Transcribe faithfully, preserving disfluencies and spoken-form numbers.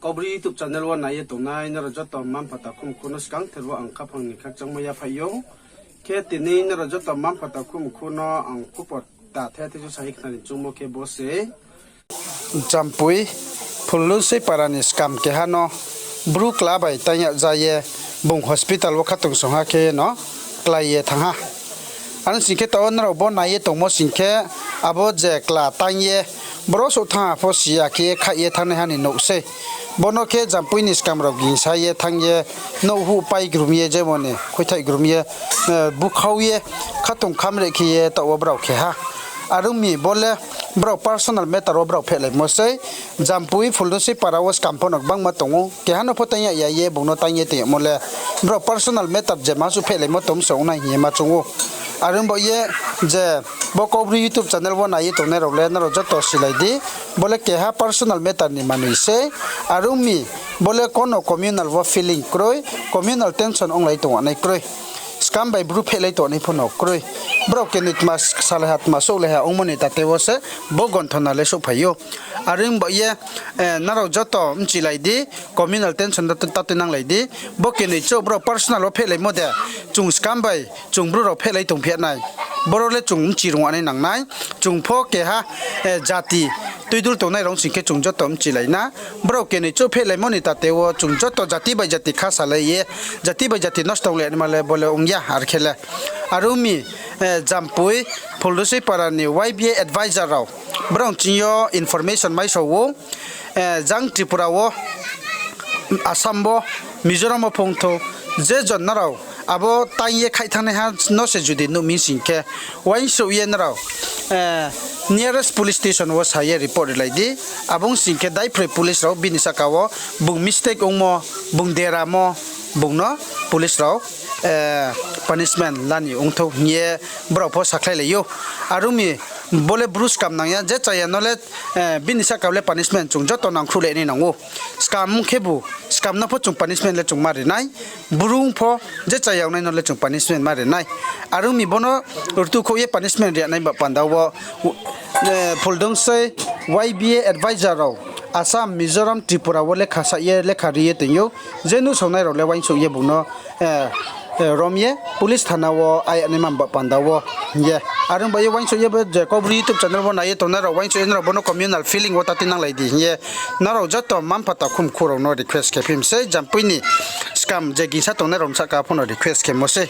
Kaubru YouTube channel wo nai ye tongnai nrao joto mma-mpha takhu mkhu no skangther wo ang khaphang ni khakchangmo yaphaih ou. Khe tini nrao joto mma-mpha takhu mkhu no ang khupor ta the theisu sahi khnari choungmo khe bo se Jampui Phuldungsei para ni skam keha no bru kla bai tang yag ja ye bung hospital wo khatungsung ha khe no klái ye thanng ha. Are sing khe taoh wo nrao bo nai ye tongmo sing khe abo je kla tang ye boro souh thanng ha pho si ya khe khaih ye thanngnaiha ni nouh sei. Bo no khe Jampui ni skam rao gingsa ye thanng ye nouh huh pai grum ye jemon ni khuithaih grum ye, búkhau ye khatung khamreh khe ye taoh wo brao khe ha. Are ong mi bo le brao personal matter wo brao phehlaimo sei. Jampui Phuldungsei para wo skam pho no gbangma tong ou, keha no pho tang yag ya ye bung no tang ye tong yagmo le brao personal matter je ma suh phehlaimo tong se ong nai hing ye ma choung ou. Are ong baoh ye je bo Kaubru YouTube channel wo nai ye tongnai rao le nrao joto silai di, bo le keha personal matter ni manoi sei. Are ong mi bo le kono communal wo feeling kroi, communal tension onglai tong nai kroi. Skam bai bru phehlai tong nai pho no kroi. Brao kenoi tma salai ha, tma souhlai ha ongmo ni tate wo se bo gonthona le souhphai ou. Are ong baoh ye, nrao joto bchilai di, communal tension ta tui nanglai di. Bo kenoi chouh brao personal wo phehlaimo de, chung skam bai chung bru rao phehlai tongphi nai. Boro le chung bchi rung nai nang nai. Chung pho keha jati tuidul tongnai rao sing khe chung joto bchilai na. Brao kenoi chouh phehlaimo ni tate wo chung joto jati bai jati kha salai ye, jati bai jati nosto onglai naima le bo le ong ya ar khe le. Are ong mi, Jampui Phuldungsei para ni Y B A advisor rao brao ching yo information mai sao ou, jang Tripura wo, Assam wo, Mizoram wo phongthou, je jon nrao abo tang ye khaih thanngnaiha no se judi nuh mi sing khe, uaingsouh ye nrao nearest police station wo sa ye report rilai di. Abo ong sing khe daiphroi police rao bini sahka wo bung mistake ongmo, bung deramo, bung no police rao punishment la ni ongthou hing ye brao pho sakhlailai ou. Are ong mi bo le bru skam nang ya, je chaya no le bini sahka le punishment chung joto nangkhruhlai nai nang ou. Skam khebu, skam no pho chung punishment le chung ma ri nai. Bru pho je chaya ongnai no le chung punishment ma ri nai. Are ong mi bo no rtukhouh ye punishment ri ya nai ba panda wo, Phuldungsei Y B A advisor rao Assam, Mizoram, Tripura wo lekha sa ye lekha ri ye tong ou. Je nuhsaonai rao le uaingsouh ye bung no rom ye police thana wo ai ya naima ba panda wo hing ye. Are ong baoh ye uaingsouh ye bo je Kaubru YouTube channel wo nai ye tongnai rao uaingsouh ye nrao bo no communal feeling wo ta tui nanglai di hing ye nrao joto mma-mpha takhu mkhu rao no request khe phi mi sei, Jampui ni skam je gingsa tongnai rao ni sahka pho no request khemo sei.